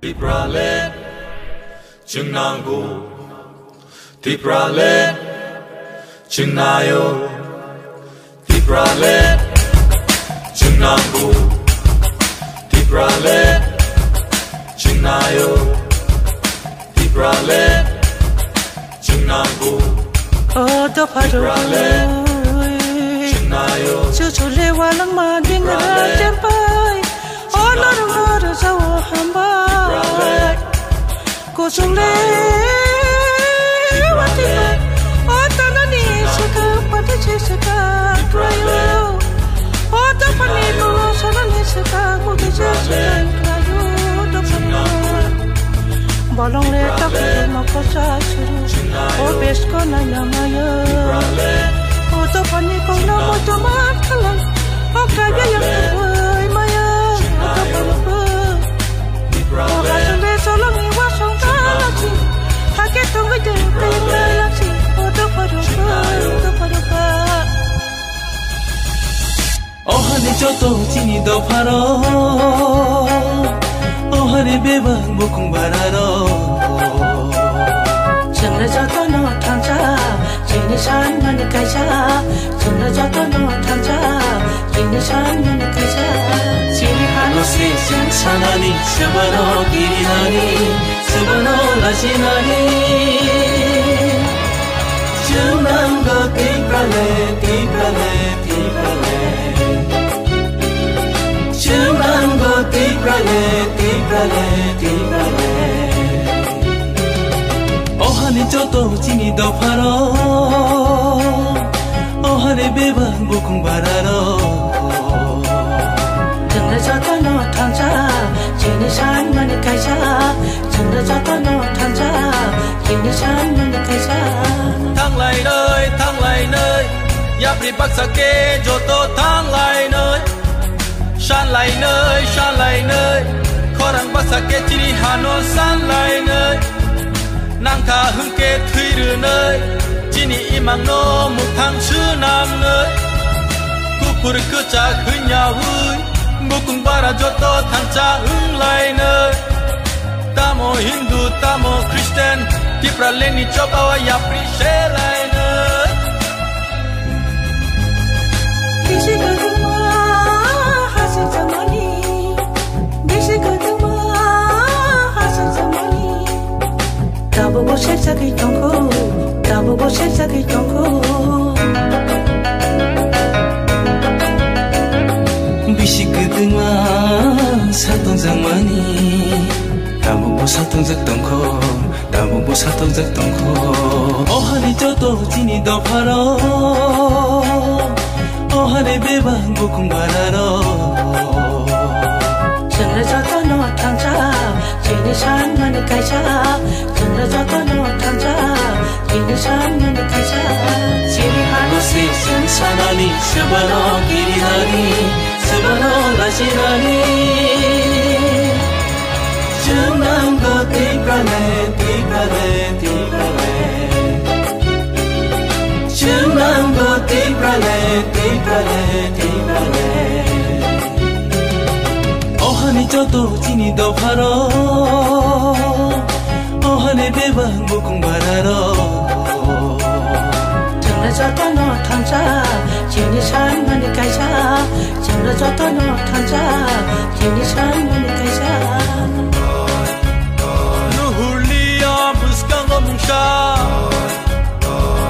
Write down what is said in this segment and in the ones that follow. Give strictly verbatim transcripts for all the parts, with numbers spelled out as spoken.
Tipraland, chwng nango. Tipraland, chwng naio. Tipraland, chwng nango. Tipraland, chwng naio. Tipraland, chwng nango. O dopha rok. Tipraland, chwng naio. Chuchule walangma dingra. Tipraland, chempai. O norok norok sao hambai. Tipraland, kuchung le wati bai. O tanani saka pati se saka prayo. O tapani bolo sanani saka kuti se saka prayo. Tapani bolong le tak mako sa suru. O besko na yamaya. O tapani kong na mo tomat kalang. O kaya yang tuai maya. O tapani Ohani joto chini dopharo, ohani bebak bukung bararo. Chwngno jotono thansa, chini san mani kaisa. Chwngno jotono thansa, chini san mani kaisa. Chini hano se chwng sanani, swbano kirinani, swbano lachinani. Chwng nango Tiprale, Tiprale, Tiprale. Chwng nango Tiprale, Tiprale, Tiprale. Ohani joto chini dopharo, ohani bebak bukung bararo. Chwngno jotono thansa, chini san mani kaisa. Chwngno jotono thansa, chini san mani kaisa. Thanglai noi, thanglai noi, yapri baksa khe joto thanglai noi. Sanlainai, sanlainai, khorang bwsa khe chini hano sanlainai. Nangkha hwnkhe thwi rwnai, chini imangno muthang swnamnai. Kuphur kwchak hwnyaui, bukung bara joto thansa wnglainai. Tamo Hindu, tamo Christian, Tipralandni chobao yapri selainai. Bisi kwthwngma hasing chamani, bisi kwthwngma hasing chamani. Tabukbo serjagwi tongkho, tabukbo serjagwi tongkho. Bisi kwthwngma satong chamani, tabukbo satong jak tongkho. Tabukbo satokjak tongkho. Ohani joto chini dopharo, ohani bebak bukung bararo. Chwngno jotono thansa, chini san mani kaisa. Chwngno jotono thansa, chini san mani kaisa. Chini hano se chwng sanani, swbano kirinani, swbano lachinani. Chwng nango Tiprale, Tiprale, Tiprale. Chwng nango Tiprale, Tiprale, Tiprale. Ohani joto chini dopharo, ohani bebak bukung bararo. Chwngno jotono thansa, chini san mani kaisa. Chwngno jotono thansa, chini san mani kaisa. Nuhurlia bwskango mungsa,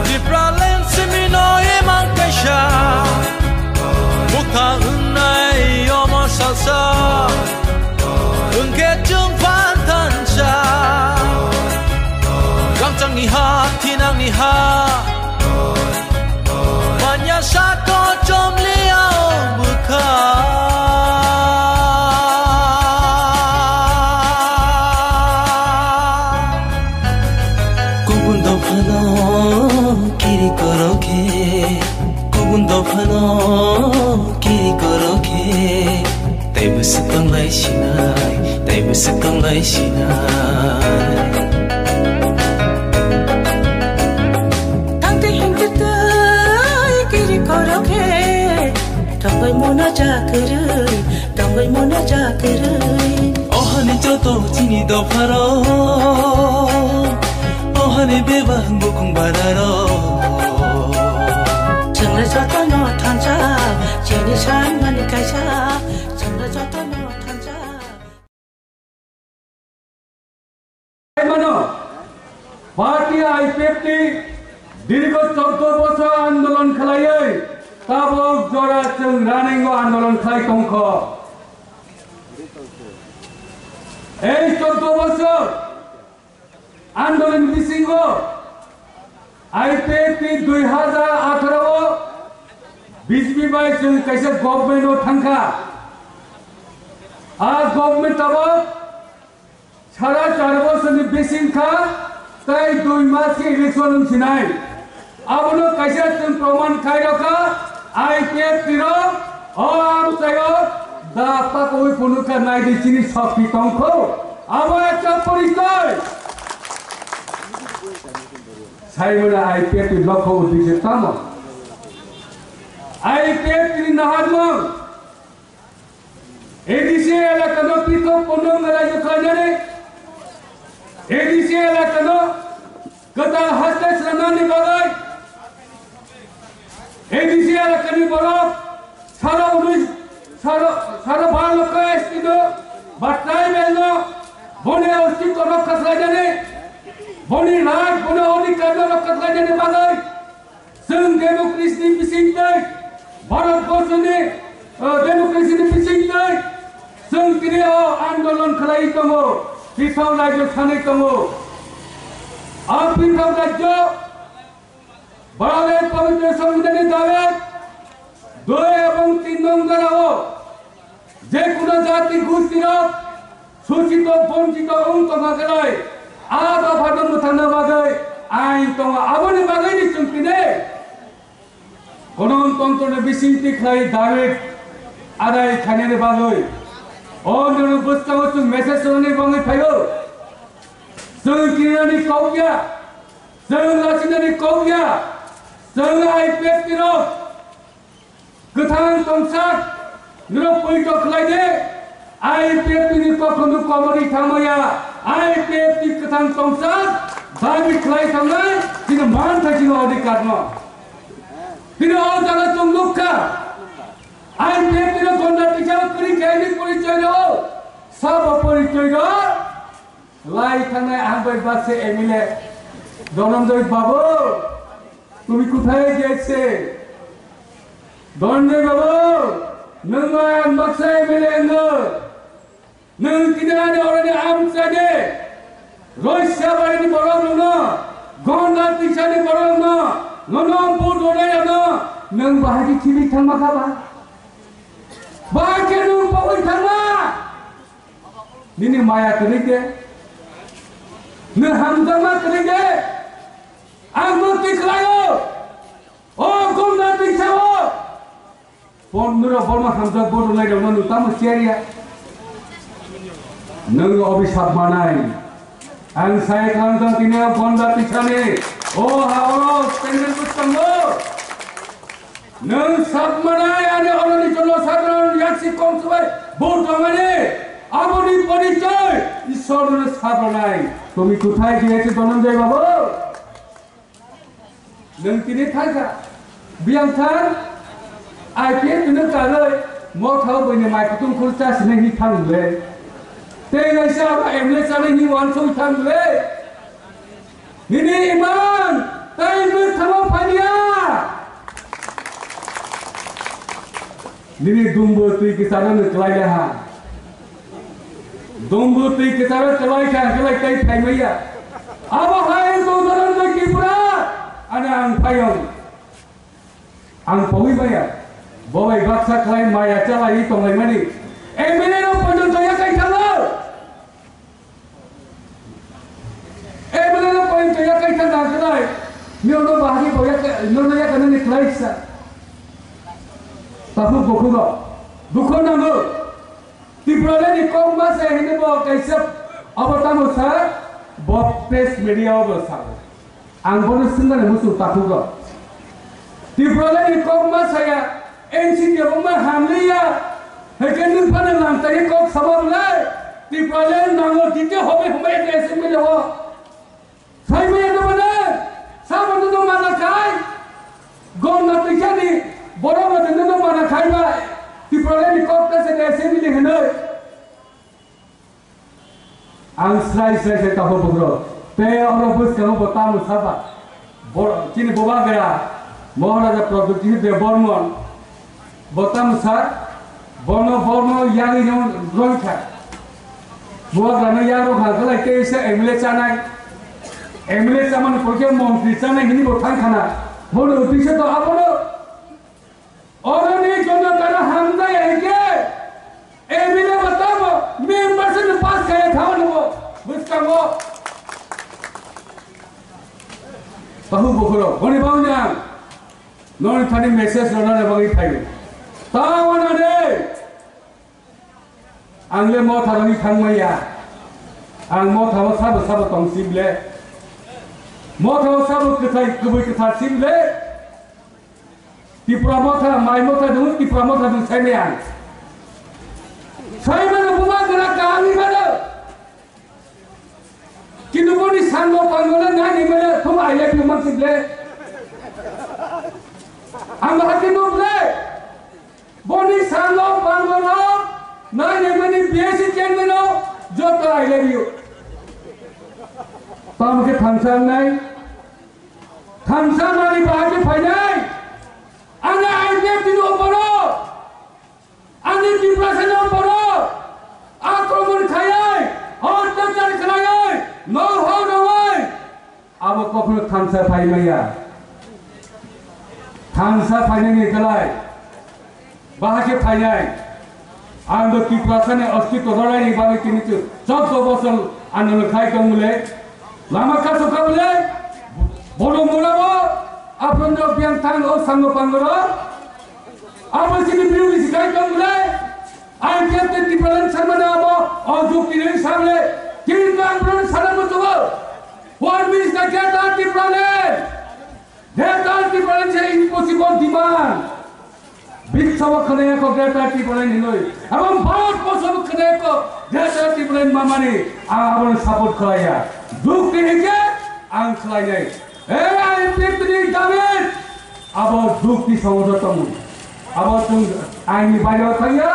Tipraland simino imang kaisa. Bwkha wngnai omo salsa, wngkhe chwng phan thansa. Rangchakni ha, thinangni ha, Manya sako chomliya bwkha. Kubun dophano kiri korokhe, kubun dophano kiri korokhe. Tei bwswk tonglai sinai, tei bwswk tonglai sinai. Tangtwi hingtwi tei kiri korokhe, tongwi mano chakwrwi, tongwi mano chakwrwi. Ohani joto Ni dopharo, ohani bebak bukung bararo. Chwngno jotono thansa, chini sanmani kaisa. Chwngno jotono thansa. Mano, party I P F T dirgo chordo bosor andolon khlaiwi tabok jora chwng running o andolon khlai tongkho. Ei chordo bosor andolon bisingo I P F T dui hazar atharo o B J P bai chwng kaisa government o thangkha. A government tabok sara char bosorni bising kha, tei dui mas khe election wng sinai. Abono kaisa chwng proman khai rokha, I P F T rok, o amchaio da pakowi phunukha naidi chini shokti tongkho, abo ekta porichoi. Saimano I P F T lokho uddeshe tamo? I P F T ni naharmung, A D C elakano pithok ponong raijyo khlainani, A D C elakano kwtal haste swnamnani bagwi, A D C elakani borok saro unui, saro, saro bal lokho S T no, ba tribal no, boni ostitw rokha khlainani, boni right, boni odhikar no rokha khlainani bagwi, chwng democracy ni bisingtwi, Bharat Borshoni, uh, democracy ni bisingtwi, chwng tini o andolon khlai tongo, pithok rajyo sanwi tongo. A pithok rajyo, Bharat Pavitra Sambidhan ni dawe dui ebong tin nong dharao je kono jati gustirok suchito bonchito wng tongkha khlai, a dophano mwthangna bagwi ain tongo, aboni bagwi ni chwng tini Gonotantro ni bisingtwi khlai David adai khainani bagwi o nini bwskango chwng message rwnani bagwi phaio. Chwng kirinani kok ya, chwng lachinani kok ya, chwng I P F T rok kwthang tongsak nirok poito khlai de. I P F T ni kokhorno komorwi thangmaya, I P F T kwthang tongsak dabi khlai thangnai chini manthai chini odhikar no. Tini o jaga chwng nukha, I P F T no gonda tisa kwrwi khe ni porichoi rw, sabo porichoi rw. Lai thangnai ang bai baksa M L A, Dhananjay Babu, tumi kothay giyese? Dhananjay Babu, nwng ang baksa M L A wngno, nwng tini ani oroni amchai de, Roisya barini borok rokno, Gonda tisani borok rokno, nono vote rwnai rokno, nwng bahai khe chini thangma kha ba? Bahai khe nwng pogwi thangma? Nini maya kwrwi de? Nwng hamjakma kwrwi de? Ang no twi khlaio. O Gonda twi sao. Pon nuro borma hamjak bodo nai rokno nwng tamo siya ya? Nwng obisap manai. Ang sai klang tong tini o Gonda twi sani. O ha oro pendel bwskango. Nwng sap manai ani oroni jono sadharon yaksi kong subai bo tongani aboni porichoi Ishwar no sap manai. Tumi kuthai giyase Dhananjay Babu? Nwng tini thansa biyang thang I P F no karoi mo thao boini mai kutung khul cha sini hi thang le. Tei nai sa ba M L A chani hi wan soi thang le. Nini iman, tai mwthangma phaniya. Nini dumbo twi kwcharo no kwlai le ha. Dumbo twi kwcharo kwlai kha, kwlai tai phai maya. Abo hai to Dhananjay Tripura, ana ang phayong. Ang pawi maya. Bo bai baksa khlai maya chalai tonglai mani. M L A no poito to ya kai thalo. Ebo le point ya kai ta da khlai. Ni ono bahagi bo ya ka, ni ono ya ka ni khlai sa. Tapu gokhungo. Dukho nango. Tripura le ni kok ma se hini bo kaisa abo tamo sa. Bo press media bo sa. Ang bono singmani musu tapu go. Tripura le ni kok ma saya. N C P bo ma hamliya. Heke nung phane lang tari kok sama lai. Tipraland nango dite hobe hobe ete assembly ho. Saimaya no bana, sabo no mana kai. Gom na tikani, borom na no mana kai ba. Tipraland ni kok ta se assembly hinoi. Ang srai srai se taho bugro. Te oro bus ka bo tamu saba. Bor-, chini Bubagra, Maharaja Pradyot Debbarman, bo tamo sa, bono, bono yari no roi kha. Bubagra no yaro kha, kala ke se M L A chanai. M L A chamani porke montri chanai hini bo thang khana. Bono office to abono. Oroni jonotano hamjai hai khe, M L A bo tamo, member se no pass kaya thao no bo, bwskango. Tahu bukhuro, boni bang jang, noni thani message rona le bagi thayo. Tao na de. Ang le motha rani thangmaya. Ang motha o sabo sabo tong sim le. Motha o sabo kwthai kwbwi kwthar sim le. Tipra motha, mai motha dong, Tipra motha dong sai maya. Sai mano buma gara kaham ni mano. Kintu boni sango pango na nai ni mano, thum I love you man sim le. Ang bahati no le. Boni sango pango no, nai nai mani B S C chairman no, joto I love you. Tamo khe thansa nai. Thansa mani bahai khe phainai. Ani I P F ni oporo. Ani Tiprasa ni oporo. Akromon khayai. Hor tachar khayai. No ho rowai. Abo kokno thansa phaimaya. Thansa phainani kwlai. Bahai khe phainai. Ang bo Tiprasani ostitw rwlaini bagwi tini chwng chobdo bosor andolon khai tong mole. Lama kaso kha mole. Bono mula bo. Aphano biyang thang o sango pangoro. Abo sini biru ni sikai tong mole. I P F ni Tipraland sarmani abo, o jukti ni samle, kintu ang bono sana mutugo. What means the greater Tipraland? Greater Tipraland is impossible demand. Biswa khane ko greater Tipraland hinoi. Ebong Bharat borso khane ko greater Tipraland mamani ang abono support khlaiya. Jukti hike ang khlainai. Ei, I P F ni David, abo jukti songworo tongo. Abo chwng aini bairo thangya,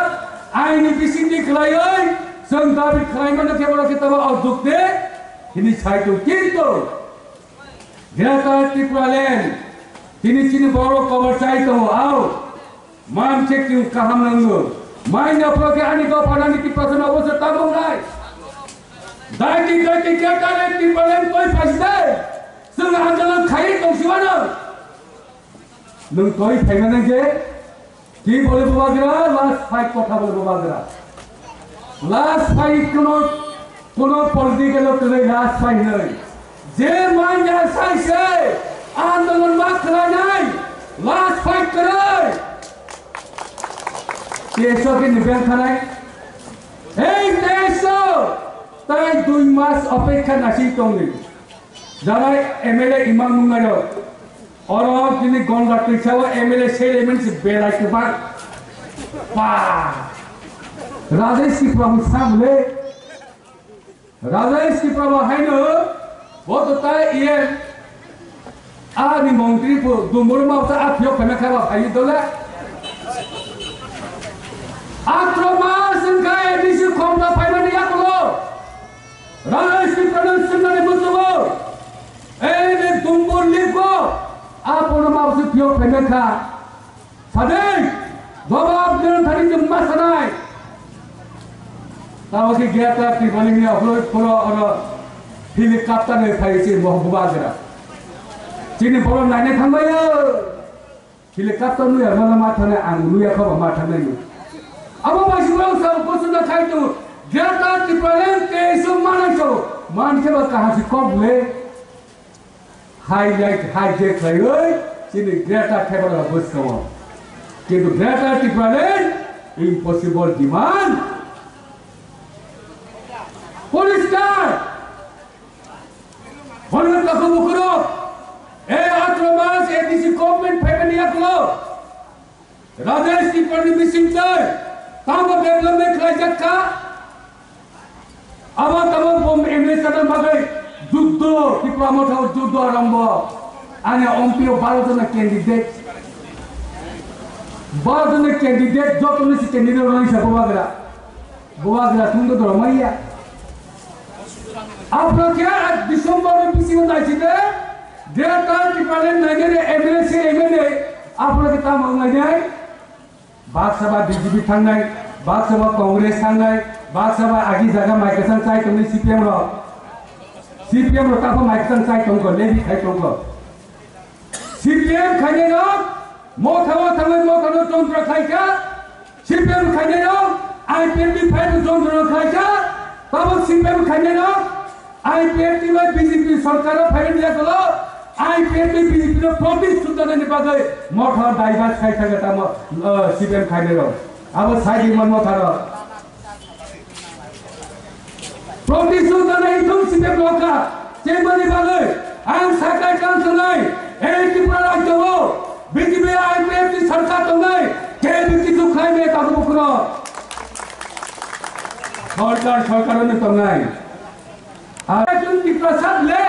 aini bisingni khlaioi, chwng David khlaimano khe borok khe tamo o jukti hini sai tong. Kintu Greater Tipraland, tini chini borok kobar chai tongo, ao. Manse chwng kaham nango. Maina pore ani dopha nani Tiprasa no obo se tabung nai. Daiti daiti kekare Tipraland toi phaisde. Chwng andolon khai tong siwano. Nwng toi phaimana je. Ki bole Bubagra, last fight kotha bole Bubagra. Last fight kuno Kuno political o kwrwi last fight hinwi. Je manya sai se andolon ma khwlainai last fight kwrwi. Teso ke ni beng khanai. Ei teso! Tai dui mas opekha nasi tongni. Jara M L A imang nungayo. Oro chini Gonda twisa o M L A chairman se belai kwbang. Ba! Rajesh Tripura bo samle. Rajesh Tripura bo haino bo to tai iye. Ani montri pho dumur ma sa athio khana khaba phai dole. Atro ma sengkai A D C khomna phaimani yakulo. Rajesh Tripura no sengmani musugo. Ei, le dumbur liko, apono mabsi phiyok phaimai kha. Sadei, jawab deno thani chwng ma sanai. Tamo khe Greater Tipraland ni aphuru phuru oro helicopter ni phai se mohbuba jera. Chini borok naina thangbaio. Helicopter nuya rwla ma thanai, ang nuya kha ba ma thanai no. Abo bai sima sa ko suna khai to, Greater Tipraland te so manai so, man khe ba kaham si kok le. Highlight, hijack khlaiwi chini Greater Tipraland bwskango. Kintu Greater Tipraland impossible demand. Poriskar! Hono takhuk bukhurok, e atro mas A D C government phaimani yakulo, Rajesh Tripurani bising tei tamo development khlaijak kha? Tamo tamo bom M L A sana bagwi juddo, Tipra Motha juddo arombo. Ani M P o baro jona candidate. Baro jona candidate, joto ni si candidate roni sa bubagra. Bubagra thung do dormaiya. Apro khe a December ni bisingo naiside, Greater Tipraland nainai M L A se M L A, apro khe tamo nainai. Baksa ba B J P thangnai, baksa ba Congress thangnai, baksa ba agi jaga mai kwchang chai tongni C P M rok. C P M rok tamo mai kwchang chai tongkho, lebi khai tongkho. C P M khainai rok, motha o thangwi motha no tontro khaikha, C P M khainai rok, I P F T phai no tontro khaikha, tamo C P M khainai rok, I P F T bai B J P sarkar o phaiyani yagulo, I P F T B J P no protest sudana ni bagwi motha divert khai thangwi tamo, uh, C P M khainai rok. Abo sai di mon motha rok. Protest sudana itum C P M lokha, chemani bagwi, ang sakai kang sanai, ei Tripura rajyo o, B J P I P F T sarkar tongnai, khe B J P khai me tabu bukro. Sarkar, sarkar no tongnai. Ar chun Tiprasa le,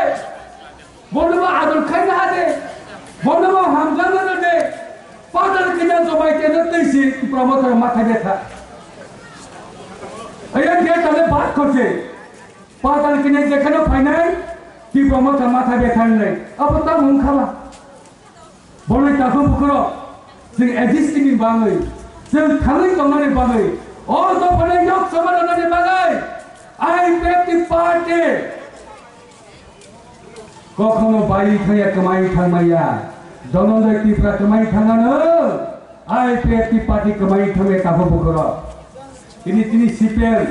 bono bo ador khaina ade, bono bo hamjana ade, padal kina jobai kena teisi Tipra Motha matha betha. Ayang dia tale bat khose, padal kina jekhana phainai, Tipra Motha matha betha nai, abo ta mung khala. Borok takhuk bukhurok, chwng exist ni bagwi, chwng thangwi tongnani bagwi, o dophano yok sama rwnani bagwi, I P F T party kokhono bai thangya, kwmai thangmaya. Dhananjay Tripura kwmai thangano, I P F T party kwmai thangya takhuk bukhurok. Tini, tini C P M.